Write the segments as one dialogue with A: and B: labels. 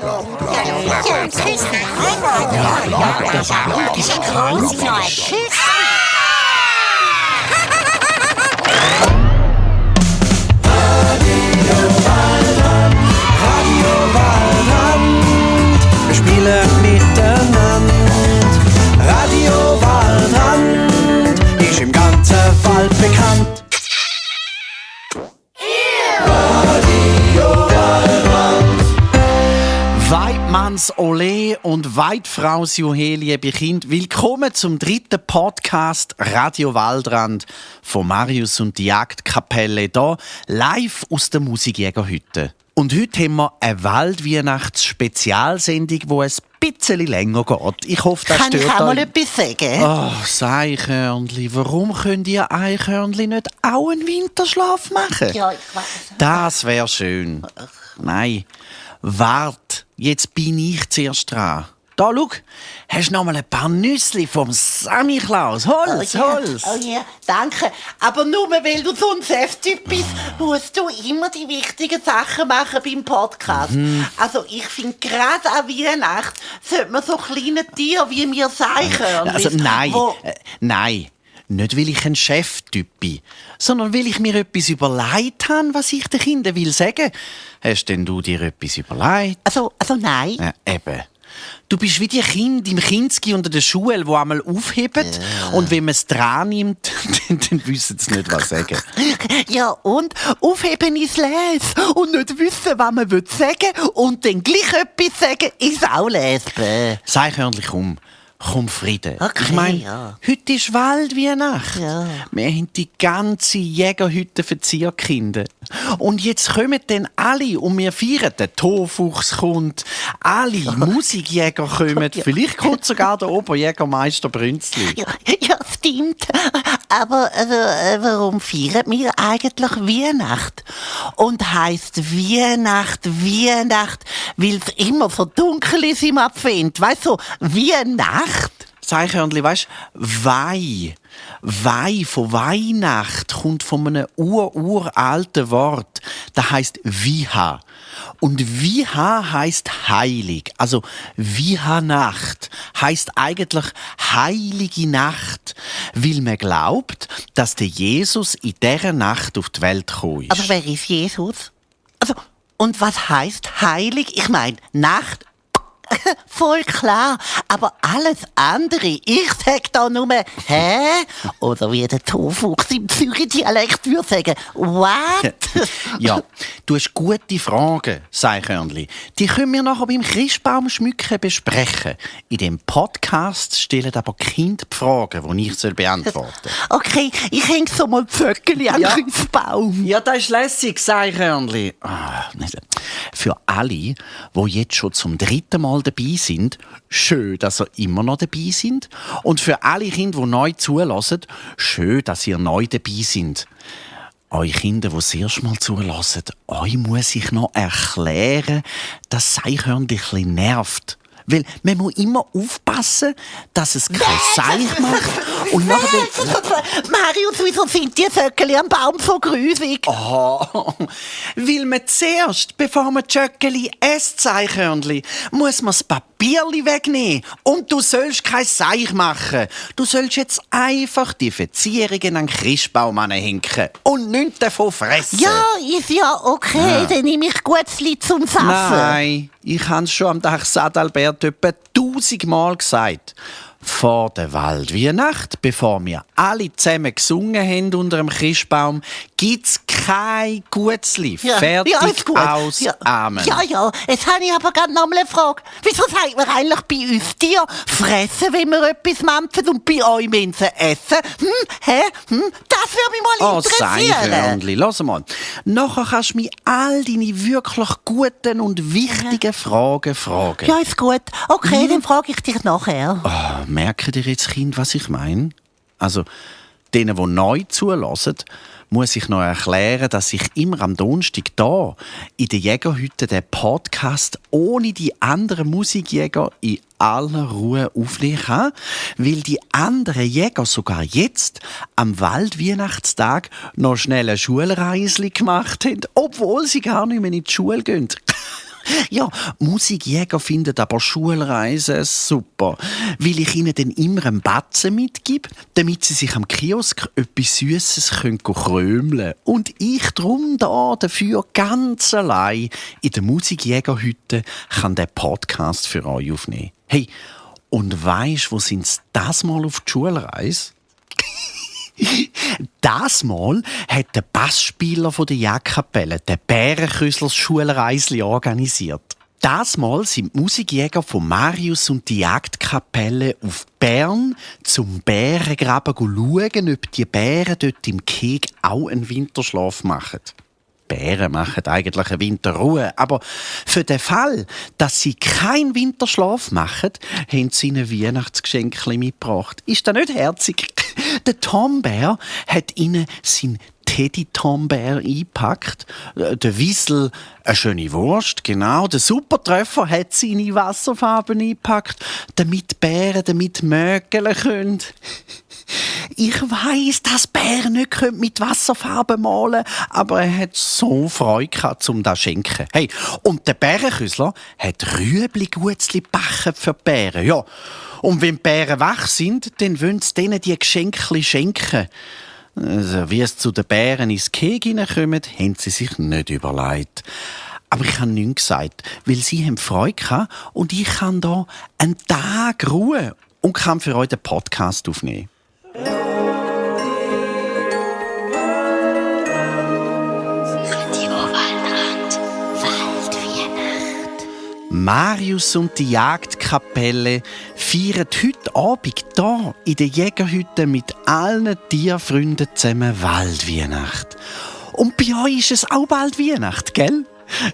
A: Wir spielen miteinander. Radio Waldrand ist im ganzen Wald bekannt. Weidmanns Ole und Weidfraus Juhe, liebe Kinder, willkommen zum 3. Podcast Radio Waldrand von Marius und die Jagdkapelle, hier live aus der Musikjägerhütte. Und heute haben wir eine Waldweihnachts-Spezialsendung, die ein bisschen länger geht. Ich hoffe, das stört euch.
B: Kann ich auch mal etwas sagen?
A: Ach, Eichhörnli, warum könnt ihr Eichhörnli nicht auch einen Winterschlaf machen?
B: Ja, ich weiß.
A: Das wäre schön. Nein, wart, jetzt bin ich zuerst dran. Da, schau, hast du noch mal ein paar Nüssli vom Sammy Klaus. Hol's, hol's.
B: Oh ja, danke. Aber nur weil du so ein Säftig bist, musst du immer die wichtigen Sachen machen beim Podcast. Also ich finde, gerade an Weihnachten sollte man so kleine Tiere wie wir Eichhörnchen.
A: Also nein. Nicht, weil ich ein Cheftyp bin, sondern weil ich mir etwas überlegt habe, was ich den Kindern will sagen. Hast denn du dir etwas überlegt?
B: Also nein.
A: Ja, eben. Du bist wie die Kinder im Kinski unter der Schule, die einmal aufheben und wenn man es dran nimmt, dann wissen sie nicht, was sagen.
B: Ja, und aufheben ist les. Und nicht wissen, was man sagen will und dann gleich etwas sagen, ist auch lesben.
A: Sei Hörnli, komm Frieden.
B: Okay,
A: Ich meine,
B: ja.
A: heute ist Waldweihnacht.
B: Ja.
A: Wir haben die ganze Jägerhütte für Zierkinder. Und jetzt kommen dann alle und wir feiern. Der Tofuchs kommt, alle Musikjäger kommen.
B: Ja.
A: Vielleicht kommt sogar der Oberjägermeister Brünzli.
B: Ja, stimmt. Aber warum feiern wir eigentlich Weihnacht? Und heisst Weihnacht, weil es immer so dunkel ist im Advent. Weißt du, Weihnacht.
A: Sag Hörnli, weisst du, Weih von Weihnacht kommt von einem uralten Wort. Das heisst Wiha. Und Wiha heisst heilig. Also Wiha-Nacht heisst eigentlich heilige Nacht, weil man glaubt, dass der Jesus in dieser Nacht auf die Welt gekommen ist.
B: Aber wer ist Jesus? Also, und was heisst heilig? Ich meine, Nacht. Voll klar, aber alles andere, ich sag da nur, hä? Oder wie der Tofuchs im Zürich-Dialekt würde sagen, what?
A: Ja, du hast gute Fragen, Seichhörnli. Die können wir nachher beim Christbaumschmücken besprechen. In dem Podcast stellen aber die Kinder die Fragen, die ich beantworten soll.
B: Okay, ich häng so mal Pföckeli an den Christbaum.
A: Ja, das ist lässig, Seichhörnli. Für alle, die jetzt schon zum 3. Mal dabei sind, schön, dass ihr immer noch dabei sind. Und für alle Kinder, die neu zulassen, schön, dass ihr neu dabei sind. Euch Kinder, die das erste Mal zulassen, euch muss ich noch erklären, dass das Eichhörnchen ein bisschen nervt. Weil man muss immer aufpassen, dass es kein Seich macht. Und nachher
B: Marius, wieso sind die Vöckeli am Baum so grusig?
A: Oh, weil man zuerst, bevor man die Schöckeli esst, Eichhörnli, muss man das Papierli wegnehmen. Und du sollst kein Seich machen. Du sollst jetzt einfach die Verzierungen an den Christbaum anhängen und nichts davon fressen.
B: Ja, ist ja okay, dann nehme ich Gutzli zum Saffen.
A: Nein, ich habe es schon am Tag Adalbert etwa 1000-mal gesagt. Vor der Waldweihnacht, bevor wir alle zusammen gesungen haben unter dem Christbaum, gibt's kein Gutzli. Fertig,
B: ist gut.
A: aus, Amen.
B: Ja, jetzt habe ich aber gerade noch mal eine Frage. Wieso sagt man eigentlich bei uns Tier fressen, wenn wir etwas mampfen und bei euch Menschen essen? Das würde mich mal interessieren.
A: Hörnli, lass mal. Nachher kannst du mich all deine wirklich guten und wichtigen Fragen fragen.
B: Ja, ist gut. Okay, dann frage ich dich nachher.
A: Merken ihr jetzt, Kind, was ich meine? Also, denen, die neu zulassen, muss ich noch erklären, dass ich immer am Donnerstag da in der Jägerhütte den Podcast ohne die anderen Musikjäger in aller Ruhe aufnehmen kann, weil die anderen Jäger sogar jetzt am Waldweihnachtstag noch schnell eine Schulreise gemacht haben, obwohl sie gar nicht mehr in die Schule gehen. Ja, Musikjäger finden aber Schulreisen super, weil ich ihnen dann immer einen Batzen mitgebe, damit sie sich am Kiosk etwas Süßes krömeln können. Und ich drum dafür ganz allein in der Musikjägerhütte kann den Podcast für euch aufnehmen. Hey, und weisst, wo sind sie das Mal auf die Schulreise? Das Mal hat der Bassspieler der Jagdkapelle, der Bärenküsslers Schulreisli, organisiert. Das Mal sind die Musikjäger von Marius und die Jagdkapelle auf Bern zum Bärengraben schauen, ob die Bären dort im Keg auch einen Winterschlaf machen. Bären machen eigentlich eine Winterruhe, aber für den Fall, dass sie keinen Winterschlaf machen, haben sie ihnen Weihnachtsgeschenke mitgebracht. Ist das nicht herzig? Der Tombär hat ihnen sein Teddy-Tombär eingepackt. Der Wiesel eine schöne Wurst, genau. Der Supertreffer hat seine Wasserfarben eingepackt, damit Bären damit mögeln können. Ich weiss, dass Bären nicht mit Wasserfarben malen können, aber er hat so Freude gehabt, um das zu schenken. Hey, und der Bärenküssler hat Rüebli-Gutzli gebacken für die Bären. Ja. Und wenn die Bären wach sind, dann wollen sie denen die Geschenke schenken. Also, wie es zu den Bären ins Keg hineinkommen, haben sie sich nicht überlegt. Aber ich habe nichts gesagt, weil sie haben Freude gehabt und ich kann hier einen Tag Ruhe und kann für euch den Podcast aufnehmen. Marius und die Jagdkapelle feiern heute Abend hier in der Jägerhütte mit allen Tierfreunden zusammen Waldweihnacht. Und bei euch ist es auch bald Weihnacht, gell?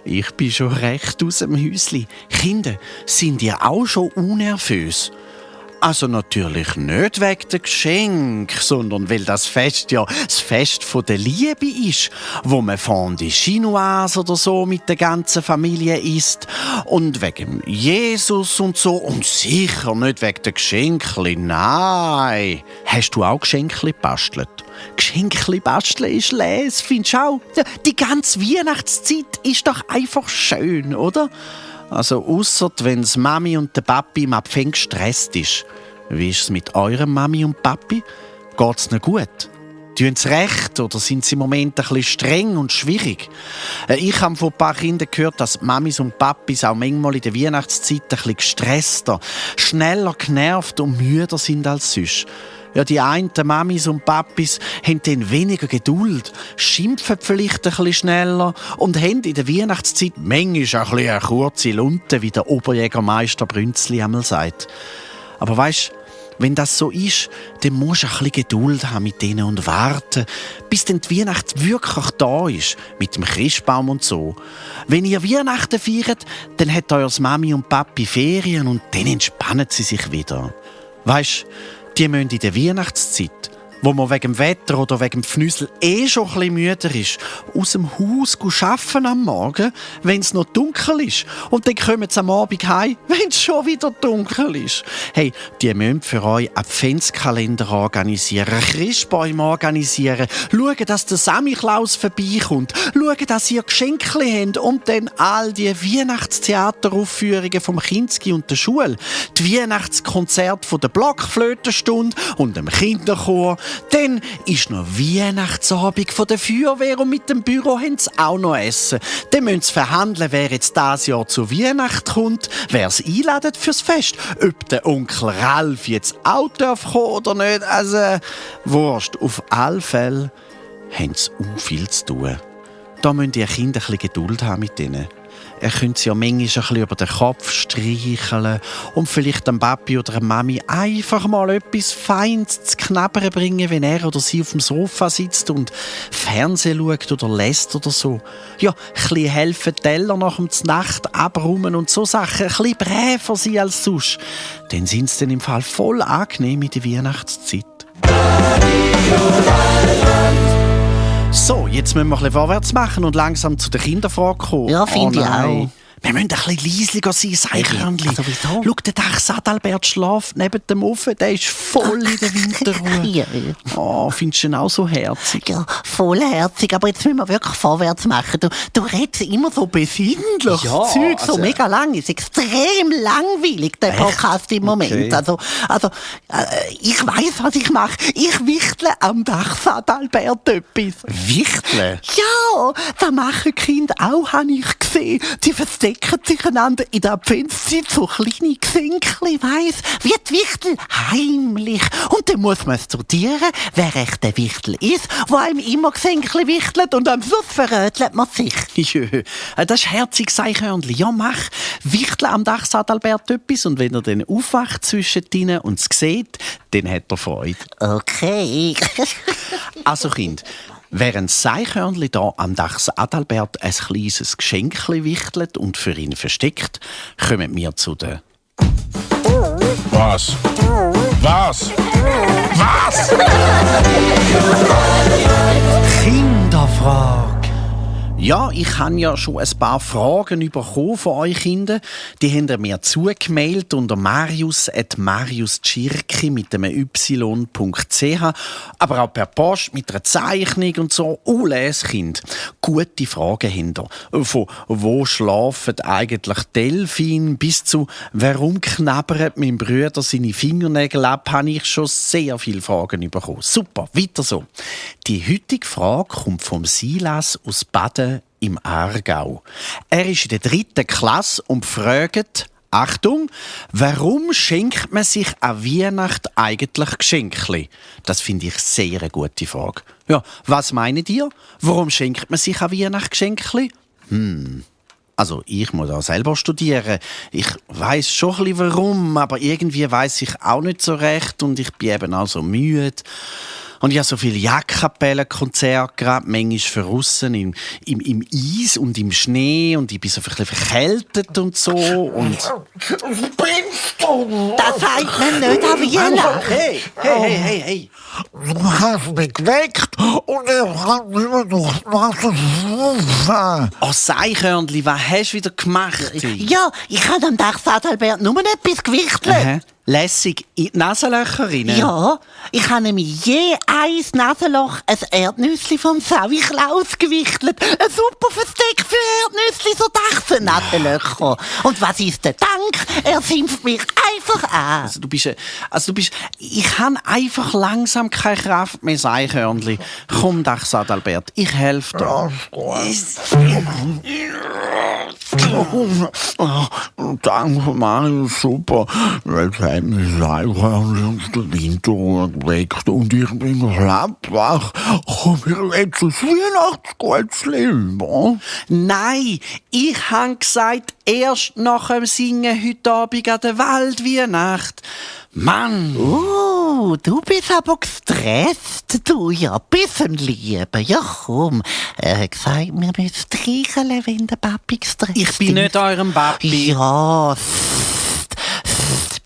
A: Ich bin schon recht aus dem Häusli. Kinder, sind ihr auch schon unnervös? Also natürlich nicht wegen der Geschenk, sondern weil das Fest ja das Fest der Liebe ist, wo man Fondue Chinoise oder so mit der ganzen Familie isst. Und wegen Jesus und so. Und sicher nicht wegen der Geschenkli, nein. Hast du auch Geschenkli gebastelt? Geschenkli basteln ist les, findest du auch? Die ganze Weihnachtszeit ist doch einfach schön, oder? Also ausser wenn es Mami und der Papi im Advent gestresst ist. Wie ist es mit eurem Mami und Papi? Geht's ihnen gut? Tun sie recht oder sind sie im Moment ein bisschen streng und schwierig? Ich habe von ein paar Kindern gehört, dass die Mamis und Papis auch manchmal in der Weihnachtszeit ein bisschen gestresster, schneller genervt und müder sind als sonst. Ja, die einen Mamis und Papis haben dann weniger Geduld, schimpfen vielleicht ein bisschen schneller und haben in der Weihnachtszeit manchmal ein bisschen eine kurze Lunte, wie der Oberjägermeister Brünzli einmal sagt. Aber weisst, wenn das so ist, dann musst du ein bisschen Geduld haben mit denen und warten, bis dann die Weihnacht wirklich da ist, mit dem Christbaum und so. Wenn ihr Weihnachten feiert, dann hat eure Mami und Papi Ferien und dann entspannen sie sich wieder. Weisst, die müssen in der Weihnachtszeit, wo man wegen dem Wetter oder wegen dem Pfnüssel schon ein bisschen müder ist, aus dem Haus arbeiten am Morgen, wenn es noch dunkel ist. Und dann kommen sie am Abend heim, wenn es schon wieder dunkel ist. Hey, die müssen für euch Adventskalender organisieren, Christbäume organisieren, schauen, dass der Samichlaus vorbeikommt, schauen, dass ihr Geschenke habt und dann all die Weihnachtstheateraufführungen vom Kinski und der Schule, die Weihnachtskonzerte von der Blockflötenstunde und dem Kinderchor. Dann ist noch Weihnachtsabend von der Feuerwehr und mit dem Büro haben sie auch noch Essen. Dann müssen sie verhandeln, wer jetzt dieses Jahr zur Weihnacht kommt, wer es einladet fürs Fest. Ob der Onkel Ralf jetzt auch kommen darf oder nicht. Also, Wurst. Auf alle Fälle haben sie viel zu tun. Da müssen die Kinder ein bisschen Geduld haben mit ihnen. Er könnte sie ja manchmal ein bisschen über den Kopf streicheln und vielleicht dem Papi oder der Mami einfach mal etwas Feines zu knabbern bringen, wenn er oder sie auf dem Sofa sitzt und Fernsehen schaut oder lässt oder so. Ja, ein bisschen helfen, Teller nach dem Nacht abräumen und so Sachen, ein bisschen bräver sein als sonst. Dann sind sie dann im Fall voll angenehm in der Weihnachtszeit. So, jetzt müssen wir ein bisschen vorwärts machen und langsam zu der Kinderfrage kommen.
B: Ja, finde ich auch.
A: wir müssen ein bisschen leiser sein, Seichhörnli.
B: Also wieso?
A: Schau, der Dachs Adalbert schläft neben dem Ofen, der ist voll in der Winterruhe.
B: Ja.
A: Oh, findest du ihn auch so herzig?
B: Ja, vollherzig, aber jetzt müssen wir wirklich vorwärts machen. Du redest immer so besinnlich
A: Ja,
B: Zeug, so
A: also-
B: mega lang. Ist extrem langweilig, der Podcast im Moment.
A: Okay.
B: Also, ich weiss, was ich mache. Ich wichtle am Dachsadalbert etwas.
A: Wichteln?
B: Ja, das machen Kinder auch, habe ich gesehen. Die verstecken sich einander in der Adventszeit so kleine Gesenkli, weiss, wie die Wichtel, heimlich. Und dann muss man studieren, wer echt der Wichtel ist, wo einem immer Gesenkli wichtelt und am Schluss verrötelt man sich.
A: Jö, das ist herzig, Seichhörnli. Ja, mach. Wichtle am Dachs Adalbert etwas und wenn er dann aufwacht zwischen ihnen und es sieht, dann hat er Freude.
B: Okay.
A: Also Kind, während Seichhörnli da am Dachs Adalbert ein kleines Geschenkli wichtelt und für ihn versteckt, kommen wir zu der...
C: Was? Was? Was?
A: Kinderfrage. Ja, ich habe ja schon ein paar Fragen bekommen von euch Kindern. Die haben ihr mir zugemailt unter marius@mariustschirki mit dem y.ch, aber auch per Post mit einer Zeichnung und so. Leskind. Gute Fragen hinter. Von wo schlafen eigentlich Delfine bis zu warum knabbert mein Bruder seine Fingernägel ab, habe ich schon sehr viele Fragen bekommen. Super, weiter so. Die heutige Frage kommt vom Silas aus Baden im Aargau. Er ist in der 3. Klasse und fragt, Achtung, warum schenkt man sich an Weihnachten eigentlich Geschenkli? Das finde ich sehr eine gute Frage. Ja, was meint ihr? Warum schenkt man sich an Weihnachten Geschenkli? Also ich muss auch selber studieren. Ich weiss schon ein bisschen warum, aber irgendwie weiss ich auch nicht so recht und ich bin eben auch so müde. Und ich habe so viele Jackkapellenkonzerte gehabt, manchmal verrissen im Eis und im Schnee und ich bin so ein bisschen verkältet und so. Und
C: Spinnst du?
B: Das sagt man nicht an Weihnachten.
A: Hey.
C: Du hast mich geweckt und ich kann immer noch was.
A: Oh, Seichhörnli, was hast du wieder gemacht?
B: Ja, ich habe am Dachsadalbert nur etwas gewichtelt.
A: Aha. Lässig in die Nasenlöcher rein?
B: Ja, ich habe nämlich je ein Nasenloch ein Erdnüssli vom Savi Klaus gewichtelt. Ein super Versteck für Erdnüssli, so Dachsen-Nasenlöcher. Und was ist der Dank? Er schimpft mich einfach an.
A: Ich habe einfach langsam keine Kraft mehr, Seichhörnli. Komm, Dachsadalbert, ich helfe dir.
C: Danke, Mario, super. Jetzt hat mich Seichhörnli aus der Winterruhe geweckt und ich bin schlappwach. Komm, ich jetzt das Weihnachtsgätzli über.
A: Nein, ich habe gesagt, erst nach dem Singen heute Abend an der Waldweihnacht. Mann!
B: Du bist aber gestresst, du ja, bisschen lieber. Ja, komm. Er hat gesagt, wir müssen streicheln, wenn der Papi gestresst ist.
A: Ich bin nicht eurem Papi.
B: Ja,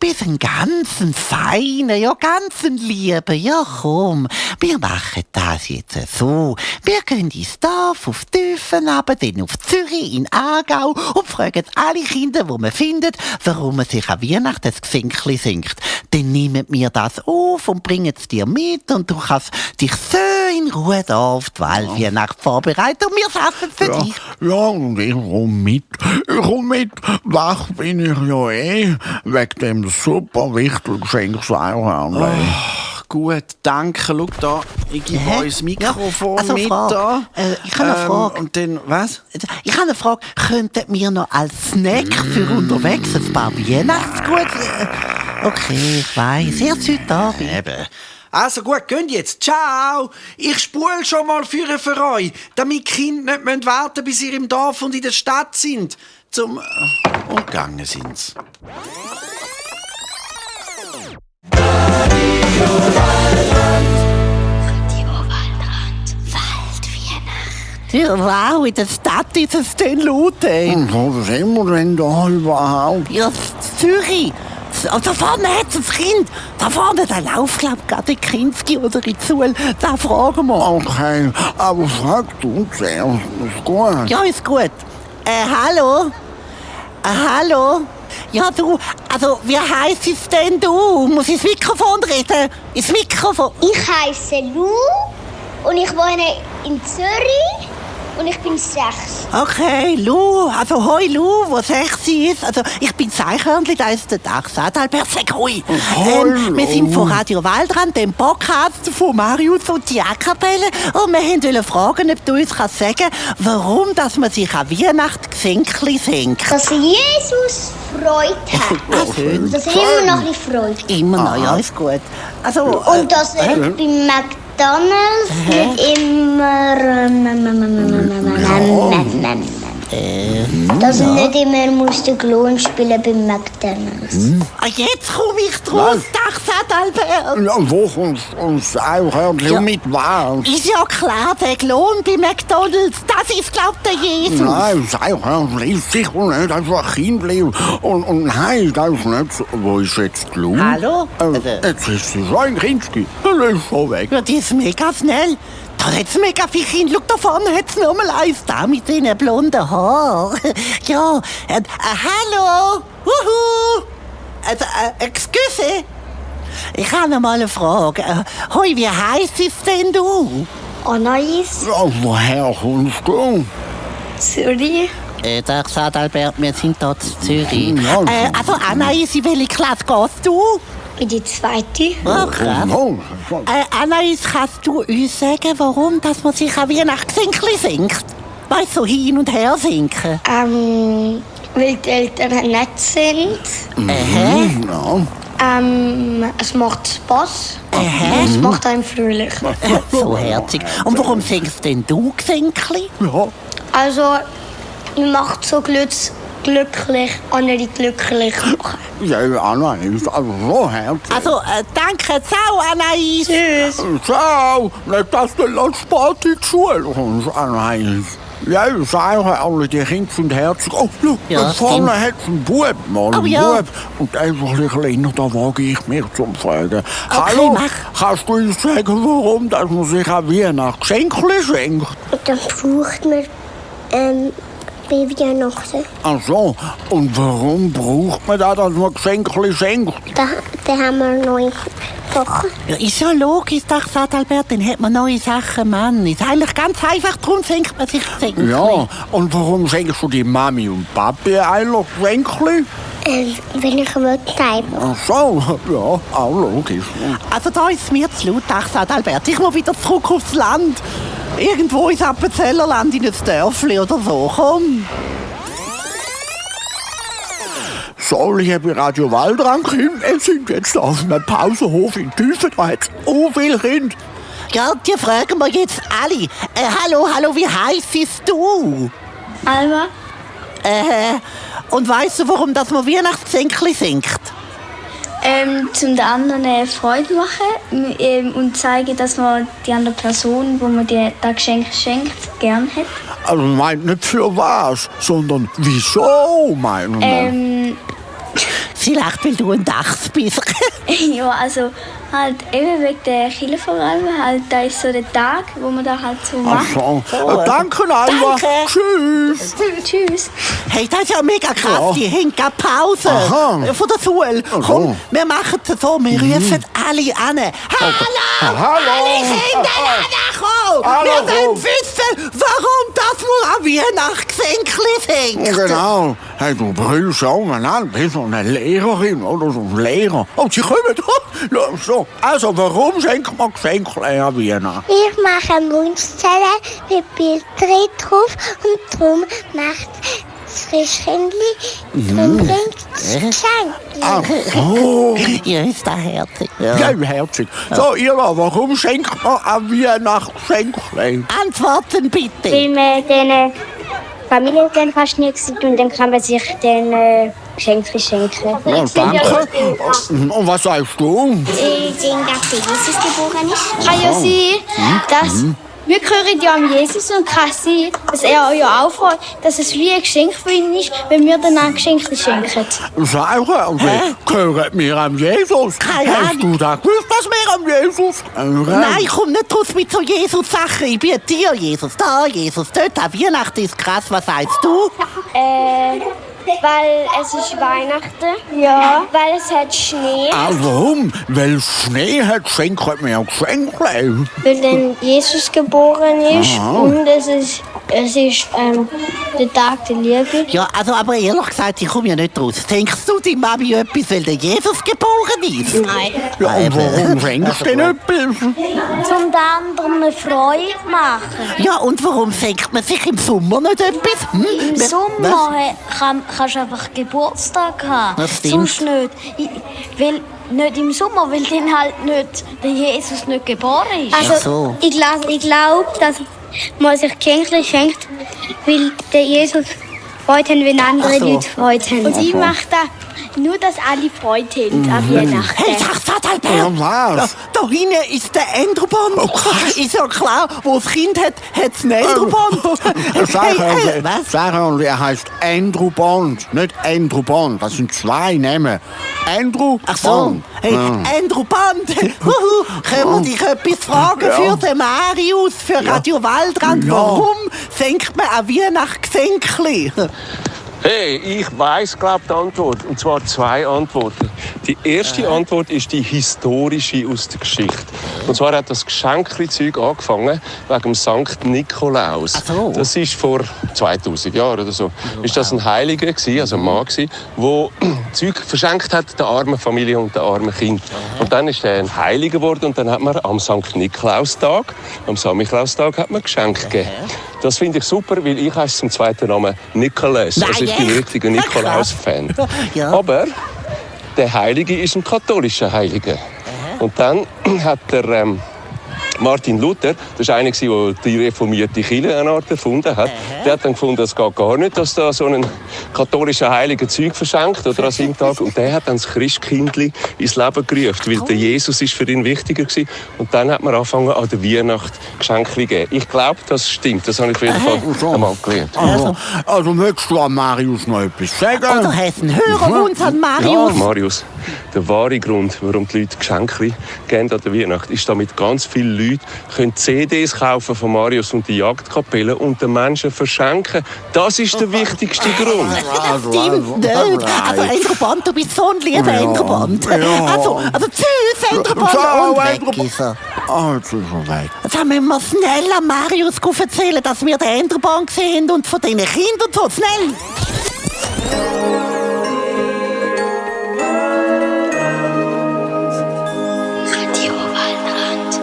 B: bist ein ganz feiner, ja, ganz lieber. Ja, komm, wir machen das jetzt so. Wir gehen ins Dorf, auf Tüfen, aber dann auf Zürich, in Aargau und fragen alle Kinder, die man findet, warum man sich an Weihnachten ein Geschenkli singt. Dann nehmen wir das auf und bringen es dir mit und du kannst dich so in Ruhe da auf die Waldweihnacht vorbereiten und wir schaffen es für dich.
C: Ja, und ich komm mit. Wach bin ich ja wegen dem super wichtigen Geschenk Seichhörnli.
A: Gut, danke. Schau da, ich gebe
B: Hä?
A: euch das Mikrofon
B: Ja, also
A: mit.
B: Frage.
A: Da.
B: Ich habe eine Frage.
A: Und dann, was?
B: Ich habe eine Frage. Könnten wir noch als Snack für unterwegs ein paar Weihnachtsgute... Okay, ich weiss. Erst heute Abend.
A: Eben. Also gut, geht jetzt. Ciao. Ich spule schon mal für euch, damit die Kinder nicht warten müssen, bis ihr im Dorf und in der Stadt sind. Und gegangen sind's.
B: Ja, wow, in der Stadt ist es dann laut, ey.
C: Und wo sind wir denn da überhaupt?
B: Ja, Zürich. Da vorne hat es ein Kind. Da vorne, der läuft, glaub ich, gerade in Kinski oder in Zuhl. Da fragen wir.
C: Okay, aber frag du zuerst, ist gut.
B: Ja, ist gut. Hallo? Hallo? Ja, du, also, wie heisst es denn du? Muss ich ins Mikrofon reden? Ins Mikrofon?
D: Ich heiße Lou und ich wohne in Zürich und ich bin 6.
B: Okay, Lou, also hoi Lou, wo 6 ist. Also ich bin Zeichhörnchen, da ist der Dach Adalbert, sag hoi. Wir sind von Radio Waldrand, dem Podcast von Marius und die A-Kapelle. Und wir wollten fragen, ob du uns sagen kannst, warum dass man sich an Weihnachten Geschenkli senkt.
D: Dass Jesus Freude hat.
B: Ah, schön.
D: Dass er immer noch ein bisschen Freude hat.
B: Immer noch, ja, ist gut. Also,
D: Und dass er beim McDonalds nicht immer... Dass er nicht immer muss den Klon spielen beim McDonalds.
B: Jetzt komme ich draus, Dach Adalbert.
C: Ja, wo uns Eichhörnchen mit was?
B: Ist ja klar, der Klon bei McDonalds, das ist, glaubt der Jesus.
C: Nein, das Eichhörnchen ist sicher nicht einfach ein Kindlein. Und nein, das ist nicht so. Wo ist jetzt die Lou?
B: Hallo?
C: Jetzt ist sie schon ein Kindchen. Er ist schon weg.
B: Ja, die ist mega schnell. Da hat's mega viele Kinder. Schau, da vorne hat's noch mal eins. Da mit den blonden Haaren. Ja, hallo. Huhu. Also, excuse. Ich habe noch mal eine Frage. Hoi, wie heisst es denn du?
D: Anais,
C: Ja, woher kommst du?
D: Zürich.
B: Dach Adalbert, wir sind hier in Zürich.
C: Ja,
B: Also, Anais, in welche Klasse gehst du?
D: In die 2.
B: Oh, krass.
C: Oh,
B: Anais, kannst du uns sagen, warum dass man sich an Weihnachtsgeschenkli singt? Weißt du, so hin und her sinken?
D: Weil die Eltern nett sind.
C: ja.
D: Es macht Spass.
B: Aha.
D: Es macht einen fröhlich.
B: So herzig. Und warum singst denn du Geschenkli?
C: Ja.
D: Also, man macht so glücklich, andere glücklich machen.
C: Ja, Anna ist also so herzlich.
B: Also, danke, ciao, Anais.
D: Tschüss.
C: Ciao, nicht, dass du noch spät in die Schule kommst, Anna. Ja, ich sage alle, die Kinder sind herzig. Oh, schau,
B: Ja,
C: da vorne
B: stimmt.
C: hat es einen Bub, mal
B: Oh,
C: einen
B: ja.
C: Bub. Und der ist ein bisschen kleiner, da wage ich mich zum Fragen.
B: Okay,
C: Hallo,
B: mach.
C: kannst du uns sagen, warum dass man sich an Weihnachten Geschenkli schenkt?
D: Und dann braucht man bei Weihnachten.
C: Ach so, und warum braucht man da, dass man Geschenkli schenkt?
D: Da haben wir neue Sachen.
B: Ja, ist ja logisch, dachte Adalbert, dann hat man neue Sachen, Mann. Ist eigentlich ganz einfach, darum senkt man sich Geschenkli.
C: Ja, und warum schenkst du die Mami und Papi eigentlich Geschenkli?
D: Wenn ich will, nein.
C: Ach so, ja, auch logisch.
B: Also da ist es mir zu laut, dachte Adalbert. Ich muss wieder zurück aufs Land. Irgendwo ins Appenzellerland in ein Dörfli oder so. Komm.
C: So, liebe Radio Waldrand-Kinder, wir sind jetzt auf einem Pausenhof in Tüfen, da hat es so viele Kinder.
B: Ja, die fragen wir jetzt alle. Hallo, wie heisst es du?
D: Alma?
B: Und weißt du, warum dass man Weihnachtsgeschenkli singt?
E: Zum den anderen Freude machen und zeigen, dass man die andere Person, wo man das Geschenk schenkt, gern hat.
C: Also meint nicht für was, sondern wieso, meinen wir?
B: Vielleicht, weil du ein Dachs bist.
E: Ja, also halt eben wegen der Kirche vor allem, halt da ist so der Tag, wo man da halt so
C: Ach
E: macht.
C: so, danke, Alva.
B: Danke.
C: Tschüss.
E: Tschüss.
B: Hey, das ist ja mega krass.
C: Ja.
B: Die haben gerade Pause
C: Aha.
B: von der Schule.
C: Ach
B: Komm,
C: so.
B: wir machen es so. Wir rufen alle an. Hallo!
C: Hallo.
B: Alle Kinder ankommen!
C: Hallo.
B: Wir wollen wissen, warum das nur an Weihnachtsgeschenkli singt.
C: Genau. Hey, du brüllst auch mal an, bist du eine Lehrerin oder so ein Lehrer. Und sie kommen da. So, also warum schenkt man Geschenke an Weihnachten?
D: Ich mache einen Wunschzettel mit Bild drauf und darum macht das Frischkindli und bringt das Geschenk.
C: Ach so.
B: Ja, ist da herzig. Ja.
C: Ja, herzig. So, Ira, warum schenkt man an Weihnachten Geschenke?
B: Antworten bitte.
D: Weil man den Familien dann fast nie sieht und dann kann man sich den Geschenke schenken.
C: Ja, danke. Und was sagst du?
D: Ich denke, dass Jesus geboren ist.
E: Kann ja sein, dass wir gehören ja an Jesus und kann sein, dass er euch auch freut, dass es wie ein Geschenk für ihn ist, wenn wir dann ein Geschenk schenken.
C: Sagen wir, gehören wir an Jesus?
B: Keine
C: Hast
B: Ahnung.
C: du da gewusst, dass wir an Jesus gehören?
B: Nein, komm nicht raus mit so Jesus-Sachen. Ich bin dir, Jesus. Da, Jesus. Dort an Weihnachten ist krass. Was sagst du?
E: Weil es ist Weihnachten. Ja. Weil es hat Schnee.
C: Ah, warum? Weil Schnee hat, schenkt man ja Geschenke.
E: Weil dann Jesus geboren ist. Und es ist der Tag der Liebe.
B: Ja, also, aber ehrlich gesagt, ich komme ja nicht raus. Denkst du, die Mami etwas, weil der Jesus geboren ist?
E: Nein.
C: Ja, und warum schenkst du denn etwas?
E: Zum anderen eine Freude machen.
B: Ja, und warum schenkt man sich im Sommer nicht etwas?
E: Im Sommer kannst du einfach Geburtstag haben.
B: Das stimmt.
E: Sonst nicht. Weil nicht im Sommer, weil dann halt nicht der Jesus nicht geboren ist.
B: Ach so.
E: Ich glaube, dass man sich Geschenke schenkt, weil der Jesus Freude haben, wenn andere Leute Freude haben. Und ich mache das nur, dass alle Freude haben an Weihnachten.
B: Hey, sag Albert!
C: Ja, was?
B: Da hinten ist der Andrew-Bond. Ist ja klar, wo das Kind hat, hat es einen Andrew-Bond.
C: Sarah, er heißt Andrew Bond, nicht Andrew Bond. Das sind zwei Namen. Andrew
B: Ach so.
C: Bond.
B: Hey, Andrew Bond. Können wir dich etwas fragen für den Marius, für Radio Waldrand?
C: Ja.
B: Warum senkt man an Weihnachten Geschenkli?
F: Hey, ich weiss, glaub die Antwort. Und zwar zwei Antworten. Die erste Antwort ist die historische aus der Geschichte. Und zwar hat das Geschenkli-Zeug angefangen wegen dem Sankt Nikolaus.
B: Ach so.
F: Das ist vor 2000 Jahren oder so. Ist das ein Heiliger gewesen, also ein Mann gewesen, der Zeug verschenkt hat der armen Familie und der armen Kind. Und dann ist er ein Heiliger geworden und dann hat man am Sankt Nikolaustag, am Samichlaustag, hat man Geschenke gegeben. Das finde ich super, weil ich heiße zum zweiten Namen Nikolaus.
B: Nein,
F: Also ich bin ein richtiger Nikolaus-Fan.
B: Ja.
F: Aber der Heilige ist ein katholischer Heiliger. Und dann hat der Martin Luther, das war einer, der die reformierte Kirche eine Art erfunden hat, der hat dann gefunden, es geht gar nicht, dass da so ein katholischer Heiliger Zeug verschenkt oder an seinem Tag. Und der hat dann das Christkindli ins Leben gerufen, weil der Jesus ist für ihn wichtiger war. Und dann hat man angefangen, an der Weihnacht Geschenke zu geben. Ich glaube, das stimmt. Das habe ich auf jeden Fall einmal gelernt.
C: Also möchtest du an Marius noch etwas sagen?
B: Oder hast du einen Hörerwunsch an Marius?
F: Marius, der wahre Grund, warum die Leute Geschenke geben an der Weihnacht, ist, damit ganz viele Leute können CDs kaufen von Marius und die Jagdkapelle und den Menschen verschenken. Das ist der wichtigste Grund.
B: Das stimmt nicht. Also, Andrew Bond, du bist so ein lieber Andrew Bond.
C: Ja.
B: Also tschüss, Andrew Bond.
C: Ciao,
B: Und weg
C: Andrew
B: ist er.
C: Ah, jetzt ist er weg.
B: Jetzt müssen wir schnell an Marius erzählen, dass wir den Andrew Bond gesehen haben und von diesen Kindern so schnell.
E: Radio Waldrand.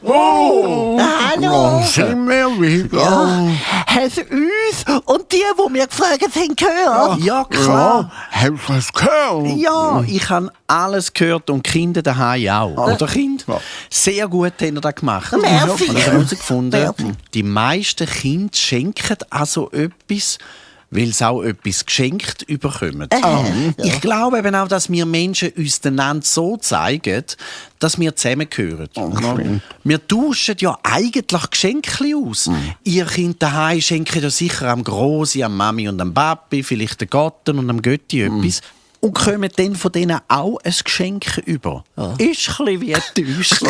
B: Hallo.
C: Sind wir wieder?
B: Ja, hast du uns und die wir gefragt haben, gehört?
A: Ja, klar.
C: Hast du es gehört?
A: Ja, ich habe alles gehört und die Kinder daheim auch. Oder Kind?
C: Ja.
A: Sehr gut haben ihr das gemacht.
B: Merci.
A: Und ich habe herausgefunden,
B: Merci.
A: die meisten Kinder schenken also etwas, weil sie auch etwas geschenkt bekommen. Ich glaube eben auch, dass wir Menschen uns einander so zeigen, dass wir zusammengehören. Wir tauschen ja eigentlich Geschenke aus. Ihr Kind daheim schenkt ja sicher am Grossi, am Mami und am Papi, vielleicht dem Gatten und am Götti etwas. Und kommen dann von denen auch ein Geschenk über. Ist ein bisschen wie enttäuscht.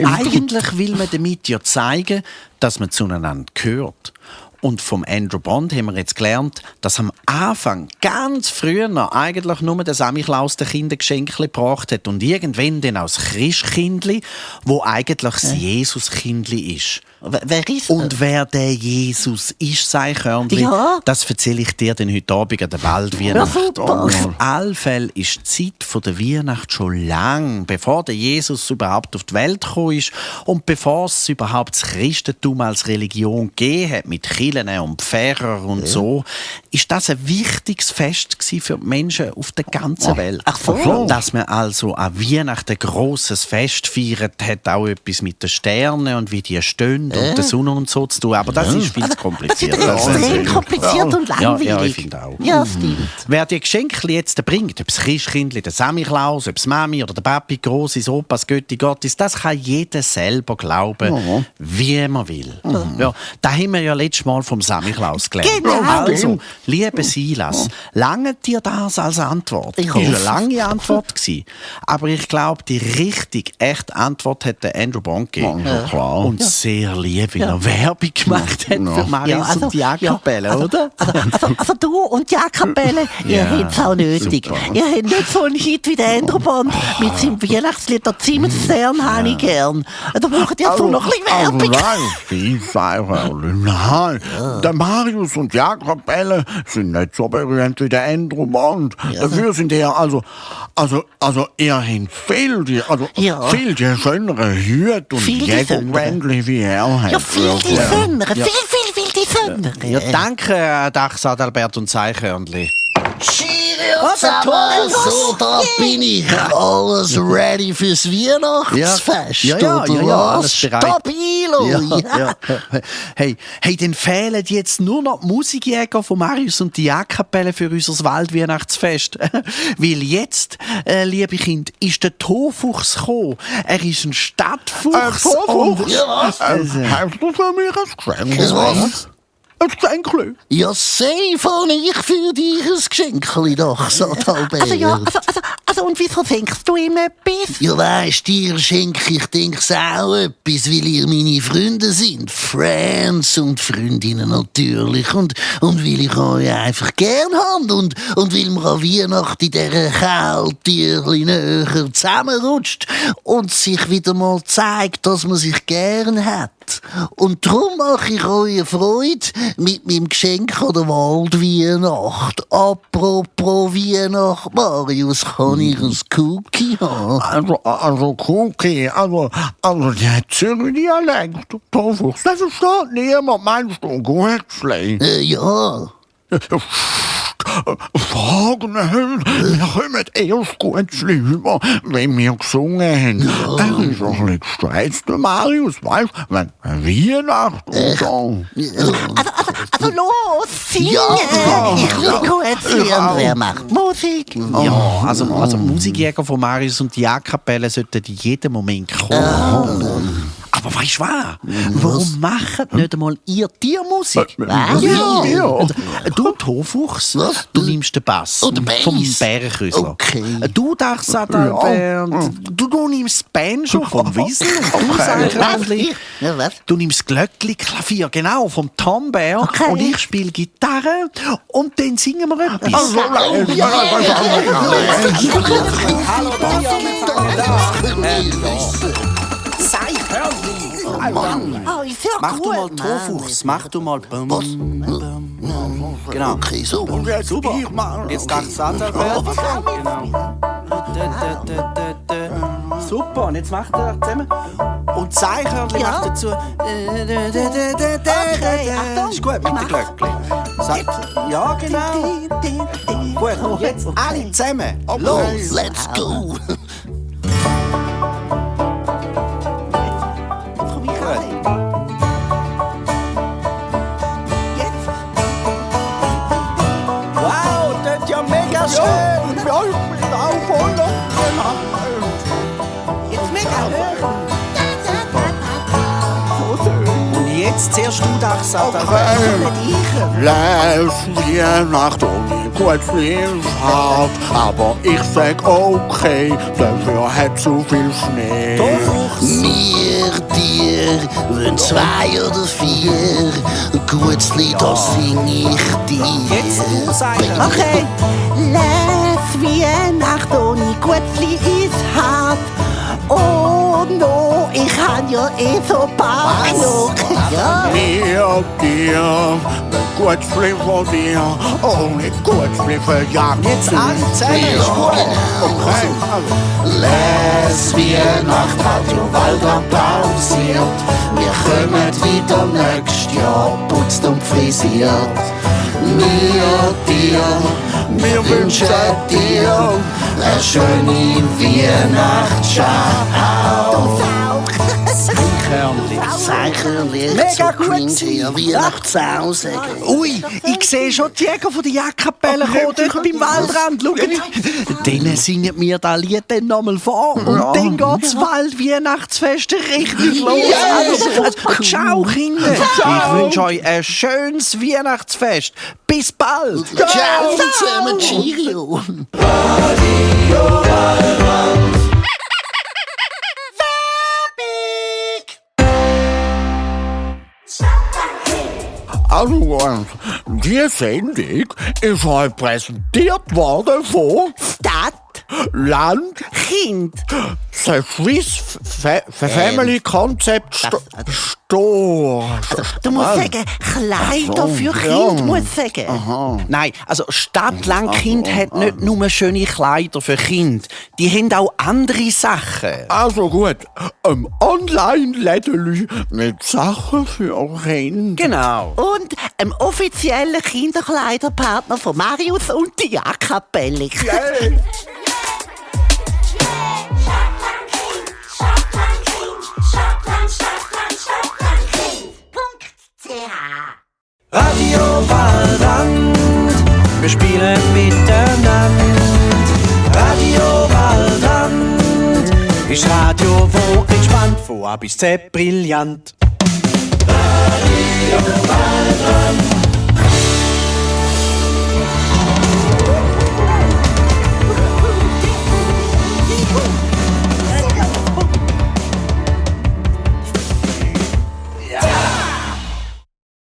A: Eigentlich will man damit ja zeigen, dass man zueinander gehört. Und vom Andrew Bond haben wir jetzt gelernt, dass am Anfang, ganz früher noch, eigentlich nur der Samichlaus den Kindern Geschenke gebracht hat und irgendwann dann auch das Christkindli, wo eigentlich das Jesuskindli ist.
B: Wer ist
A: Und wer der Jesus ist, sei Körnli,
B: Ja.
A: das erzähle ich dir dann heute Abend an der Waldweihnacht.
B: Ja, super.
A: Auf alle Fälle ist die Zeit der Weihnacht schon lang, bevor der Jesus überhaupt auf die Welt gekommen ist und bevor es überhaupt das Christentum als Religion gegeben hat, mit Kirchen und Pfarrer und so, ist das ein wichtiges Fest gewesen für die Menschen auf der ganzen Welt.
B: Ach so.
A: Dass man also an Weihnachten ein grosses Fest feiert, hat auch etwas mit den Sternen und wie die stehen und der Sonne und so zu tun. Aber das ist viel zu kompliziert.
B: Das ist extrem kompliziert und langweilig.
A: Ja, ich finde auch.
B: Ja, stimmt.
A: Wer die Geschenke jetzt bringt, ob das Christkindli, der Samichlaus, ob das Mami oder der Papi, Grossis, Opas, Götti, Gottis, das kann jeder selber glauben, wie man will. Ja, da haben wir ja letztes Mal mal vom Samichlaus gelernt.
B: Genau.
A: Also, lieber Silas, lange dir das als Antwort?
B: Ich
A: Das war eine
B: hoffe.
A: lange Antwort gewesen. Aber ich glaube, die richtig echte Antwort hat der Andrew Bond gegeben.
C: Ja, klar.
A: Und sehr lieb, wie er Werbung gemacht hat für Marius und die A-Kapelle, oder?
B: Also du und die A-Kapelle, ihr
A: Ja,
B: habt es auch nötig.
A: super.
B: Ihr habt nicht so einen Hit wie der Andrew Bond mit seinem Weihnachtslied «Der Zimmerstern» habe ich gern. Da braucht ihr jetzt wohl noch ein bisschen Werbung.
C: Nein, die Seicherli, nein. Der Marius und die A-Kapelle sind nicht so berühmt wie der Andrew Bond. Dafür sind eher, also eher viel die schönere Hüte und
B: Viel die
C: Jägerwändli wie er hat.
B: Ja, viel die Sönnere, viel die Sönnere.
A: Ja, danke, Dachs Adalbert und Seichhörnli.
G: Zusammen, so, da bin ich. Alles ready fürs Weihnachtsfest, oder
A: alles
G: was?
A: bereit.
G: Stabilo, ja.
A: Hey, dann fehlen jetzt nur noch die Musikjäger von Marius und die Jagdkapelle für unser Waldweihnachtsfest. Weil jetzt, liebe Kinder, ist der Tofuchs gekommen. Er ist ein Stadtfuchs.
C: Tofuchs?
G: Ja, was?
C: Hast du für mich ein Geschenk?
G: Was?
C: Ein Geschenkli?
G: Ja, safe habe ich für dich ein Geschenkli, doch, sagt Albert.
B: Also und wieso schenkst du ihm etwas?
G: Ja, weisst, dir schenke ich, denk's auch etwas, weil ihr meine Freunde sind. Friends und Freundinnen natürlich. Und weil ich euch einfach gern habe. Und weil wir an Weihnachten in dieser Kälte ein bisschen näher zusammenrutscht und sich wieder mal zeigt, dass man sich gern hat. Und darum mache ich euch eine Freude mit meinem Geschenk an der Waldweihnacht. Apropos Weihnacht, Marius, kann ich ein Cookie haben?
C: Also Cookie, also der Zürich-Dialekt, Tofuchs, das versteht niemand, meinst du, Guetzli?
G: Ja.
C: Fragen, wir kommen erst Guetzli über, wenn wir gesungen haben. Er ist auch ein bisschen gestresst, der Marius, weißt du, wenn Weihnacht und so.
B: Also los, singen!
G: Ja.
B: Ich will kurz lernen, wer macht Musik.
A: Ja, also Musikjäger von Marius und die Jagdkapelle sollten in jedem Moment kommen. Aber weißt du was? Warum macht nicht einmal ihr Tiermusik?
C: Ja.
A: Du Tofuchs,
G: Was?
A: du nimmst den Bass
G: Oh, den Bass.
A: vom Bärenkrüsler.
G: Okay.
A: Du Dachs Adalbert, du nimmst das Banjo vom Wiesel. Und du Seichhörnli,
B: Ja, was?
A: du nimmst das Glöckli Klavier, genau, vom Tom Bär.
B: Okay.
A: Und ich spiele Gitarre und dann singen wir etwas.
B: Oh, ist ja
A: Mach du mal
B: gut,
A: Tofuchs, mach du mal Bum, Bum. Genau.
G: Okay, so.
C: Und jetzt
A: Super.
C: ich mal.
A: Jetzt Dachs Adalbert. Genau. Super, und jetzt macht er zusammen. Und Seichhörnli
B: Ja.
A: macht dazu.
B: Achtung.
A: Ist gut mit den Glöckli. Ja, genau. Gut, und jetzt alle zusammen.
G: Los, let's go.
B: Komm ich rein. Jetzt.
A: Wow, das ist ja mega schön.
C: Ja, ich bin auch voll
B: Jetzt mega hören.
A: Und jetzt zuerst du Dachs Adalbert.
C: Lass Weihnacht ohne Guetzli ist hart, aber ich sag okay, dafür hat zu viel Schnee.
G: Wir, dir, wenn 2 oder 4, Gutzli, das sing ich dir.
A: Jetzt du Seichhörnli.
B: Okay. Lass Weihnacht ohne Guetzli ist hart. Oh no, ich han ja so paar genug. Ja.
C: Mir, dir, mit Guetzli von dir, ohne Guetzli verjagt.
A: Jetzt alle zusammen. Ist gut.
C: Okay,
G: Les Weihnacht hat ja Waldrand pausiert. Wir kommen wieder nächstes Jahr, putzt und frisiert. Wir, dir, wir wünschen dir eine schöne Weihnacht. Ciao.
B: Auch.
A: Eichhörnli.
G: Das Eichhörnli, echt
A: Mega
G: so
A: gut
G: cringe,
A: gewesen.
G: ja, Weihnachtssau sagen.
A: Ui, ich sehe schon die Jäger von der Jagdkapelle kommen, dort beim Waldrand. Schaut, denen singen wir das Lied dann nochmal vor. Und dann geht das Wald-Weihnachtsfest richtig los. Also, ciao, Kinder. Ich wünsche euch ein schönes Weihnachtsfest. Bis bald.
G: Ciao zusammen, Cheerio.
C: Also, die Sendung ist heute präsentiert worden von
B: Stadt,
C: Land,
B: Kind.
C: the Swiss Family Concept Store.
B: Du musst sagen, Kleider für Kinder, musst du sagen.
A: Nein, also Stadtlandkind hat nicht nur schöne Kleider für Kinder. Die haben auch andere Sachen.
C: Also gut, Online-Läden mit Sachen für Kinder.
A: Genau.
B: Und einem offiziellen Kinderkleiderpartner von Marius und die Jagdkapelle.
H: Radio Waldrand, wir spielen miteinander. Radio Waldrand ist Radio, wo entspannt, von A bis Z brillant. Radio Waldrand.